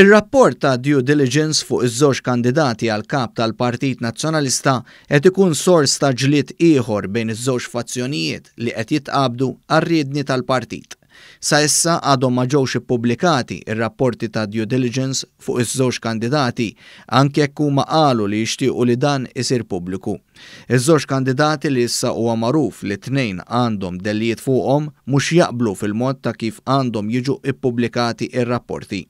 Ir-rapport ta' due diligence fuq iż-żewġ kandidati għal kap tal-Partit Nazzjonalista qed ikun sors ta' ġlied ieħor bejn iż-żewġ fazzjonijiet li qed jitqabdu għar-riedni tal-partit. Sa issa għadhom ma ġewx ippubblikati r-rapporti ta' due diligence fuq iż-żewġ kandidati anke jekk huma qalu li jixtiequ li dan isir pubbliku. Iż-żewġ kandidati li issa huwa magħruf li t-tnejn għandhom dellijiet fuqhom mhux jaqblu fil-mod ta' kif għandhom jiġu ppubblikati r-rapporti.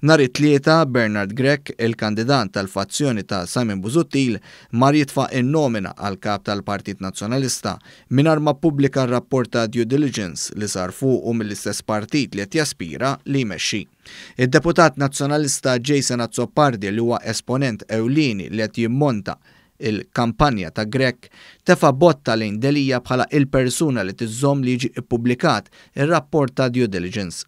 Nhar it-Tlieta, Bernard Grech, il-kandidat tal-fazzjoni ta' Simon Busuttil, mar jitfa' n-nomina għal Kap tal-Partit Nazzjonalista mingħajr ma ppubblika r-rapport ta' due diligence li sar fuqu mill-istess partit li qed jaspira li jmexxi. Id-deputat Nazzjonalista Jason Azzopardi li huwa esponent ewlieni li qed jimmonta il-kampanja ta' Grech, tefa' botta lejn Delia bħala il-persuna li tiżżomm li jiġi ppubblikat ir-rapport ta' due diligence.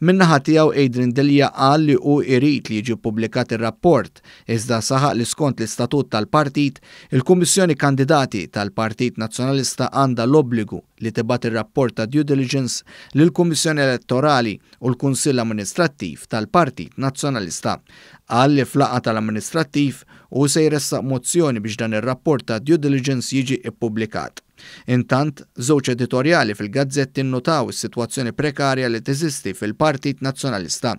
Min-naħa tiegħu Adrian Delia qal li hu jrid li jiġi ppubblikat ir-rapport, iżda saħaq li skont l-istatut tal-partit, il-Kummissjoni Kandidati tal-Partit Nazzjonalista għandha l-obbligu li tibgħat ir-rapport ta' due diligence lill-Kummissjoni Elettorali u l-Kunsill Amministrattiv tal-Partit Nazzjonalista. Qal li f'laqgħa tal-Amministrattiv hu se jressaq mozzjoni biex dan ir-rapport ta' due diligence jiġi ppubblikat. Intant, żewġ editorjali fil-gazzetti nnutaw is-sitwazzjoni prekarja li teżisti fil-Partit Nazzjonalista.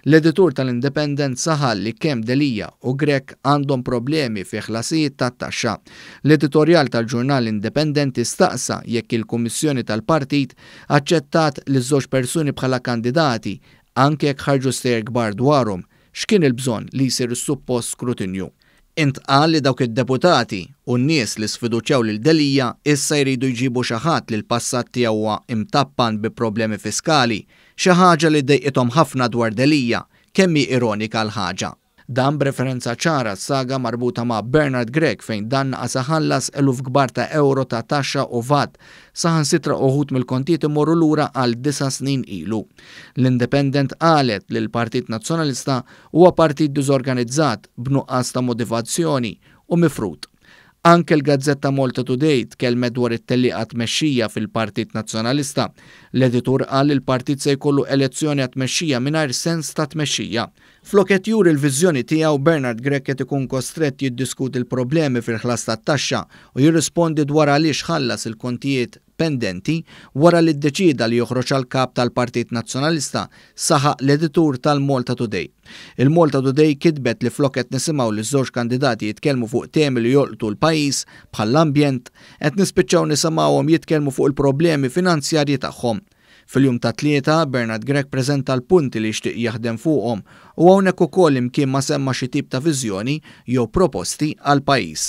L-editur tal-Independent saħaq li kemm Delia u Grech għandhom problemi fi ħlasijiet tat-taxxa. L-editorjal tal-ġurnal Independenti staqsa jekk il-Kummissjoni tal-Partit aċċettat liż-żewġ persuni bħala kandidati anke jekk ħarġu stejjer kbar dwarhom, x'kien il-bżonn li jsir is-suppost skrutinju. Intqal li dawk id-deputati u n-nies li sfiduċjaw lil Delia issa jridu jġibu xi ħadd li l-passat tiegħu huwa imtappan bi problemi fiskali, xi ħaġa li dejqithom ħafna dwar Delia, kemm hi ironika l-ħaġa. Dan b'referenza ċara għas-saga marbuta ma' Bernard Grech fejn dan naqas iħallas eluf kbar ta' ewro ta' taxxa u vat, saħansitra uħud mill-kontijiet imorru lura għal disa' snin ilu. L-Independent qalet li l-Partit Nazzjonalista huwa partit diżorganizzat, b'nuqqas ta' motivazzjoni u mifrud. Anke l-gazzetta Malta Today tkellmet dwar it-tellieqa għat-tmexxija fil-Partit Nazzjonalista. L-editur qal li l-partit se jkollu elezzjoni għat-tmexxija mingħajr sens ta' tmexxija. Flok qed juri l-viżjoni tiegħu, Bernard Grech qed ikun kostrett jiddiskuti l-problemi fil-ħlas tat-taxxa u jirrispondi dwar għaliex ħallas il-kontijiet pendenti wara li ddeċieda li joħroġ għal Kap tal-Partit Nazzjonalista, saħaq l-editur tal-Malta Today. Il-Malta Today kitbet li flok qed nisimgħu liż-żewġ kandidati jitkellmu fuq temi li jolqtu l-pajjiż, bħall-ambjent, qed nispiċċaw nisimgħuhom jitkellmu fuq il-problemi finanzjarji tagħhom. Fil-jum tat-Tlieta, Bernard Grech preżenta l-punti li jixtieq jaħdem fuqhom u hawnhekk ukoll imkien ma semma xi tip ta' viżjoni jew proposti għall-pajjiż.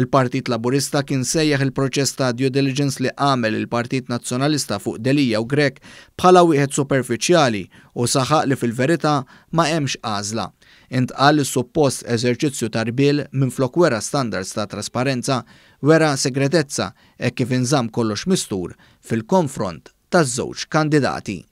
Il-Partit Laburista kien sejjaħ il-proċess ta' due diligence li għamel il-Partit Nazzjonalista fuq Delia u Grech bħala wieħed superfiċjali u saħaq li fil-verità ma hemmx għażla. Intqal li s-suppost eżerċizzju ta' rbiel minflok wera standards ta' trasparenza, wera segretezza hekk kif inżamm kollox mistur fil-konfront taż-żewġ kandidati.